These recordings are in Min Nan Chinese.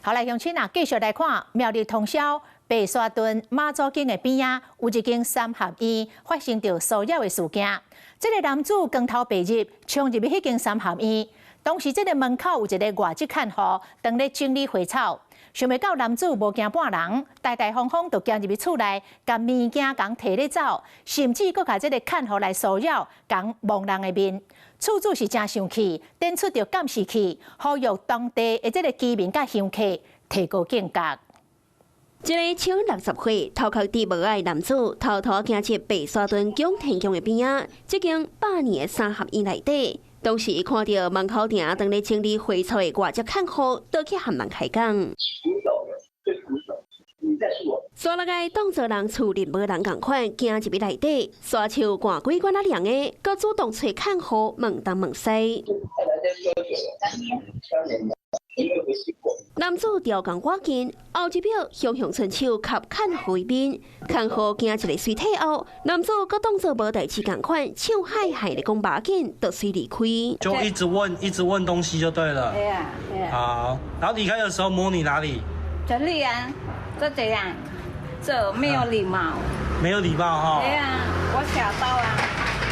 好來，鄉親啊，繼續來看苗栗通霄白沙屯媽祖宮的邊仔，有一間三合院發生著騷擾的事件。這个男子光頭白日衝入去彼間三合院，當時這个門口有一个外籍看護，當咧整理花草，想袂到男子無驚半人，大大方方就行入去厝內，共物件共提咧走，甚至閣共這个看護來騷擾，共摸人的面。厝主是誠生氣，展出著監視器，呼籲當地的這个居民佮鄉客提高警覺。這个超60歲、頭殼戴帽仔的男子，偷偷行入白沙屯蔣天宮的邊仔，這間百年的三合院內底，當時看著門口埕當咧整理花草的外籍看護，倒去和人開講。煞落來當做人厝裡無人仝款，行入去內底，煞手掛幾罐仔涼的，閣主動揣看護問東問西。男子調仝倚近，後一秒雄雄伸手及看護的面，看護驚一个隨退後，男子閣當做無代誌仝款，笑嗨嗨的講無緊，就隨離開。就一直問，一直問東西就對了。對啊，對啊。好，然後離開的時候摸你哪裡？這裡啊，就這樣，這沒有禮貌。沒有禮貌哈。對啊，我嚇到啊。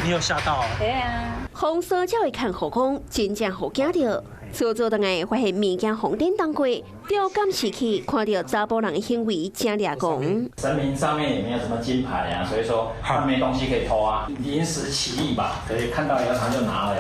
你有嚇到？對啊。予騷擾的看護講，真正予驚著。厝主轉來發現物件予顛動過，調監視器看著查埔人的行為，誠掠狂。神明上面也沒有什麼金牌啊，所以說他沒東西可以偷啊。臨時起意吧，所以看到以後他就拿了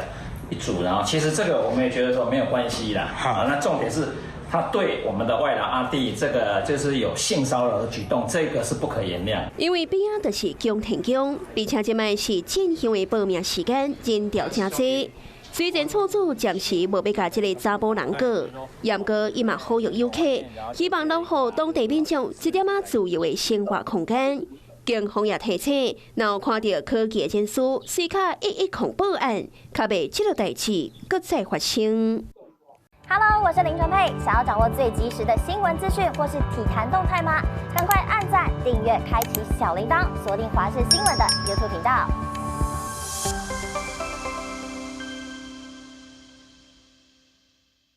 一組，然後其實這個我們也覺得說沒有關係啦。好，那重點是他對我們的外勞阿弟這個就是有性騷擾的舉動，這個是不可原諒。因為邊仔就是蔣天宮，而且這擺是進香的報名時間，人潮誠濟。雖然厝主暫時無欲共這个查埔人告，毋過伊嘛呼籲遊客，希望攏予當地民眾一點仔自由的生活空間。警方也提醒，若有看著可疑的人士，隨卡110報案，較袂這个代誌閣再發生。 Hello，我是林純佩，想要掌握最及時的新聞資訊或是體壇動態嗎？趕快按讚、訂閱、開啟小鈴鐺，鎖定華視新聞的 YouTube 頻道。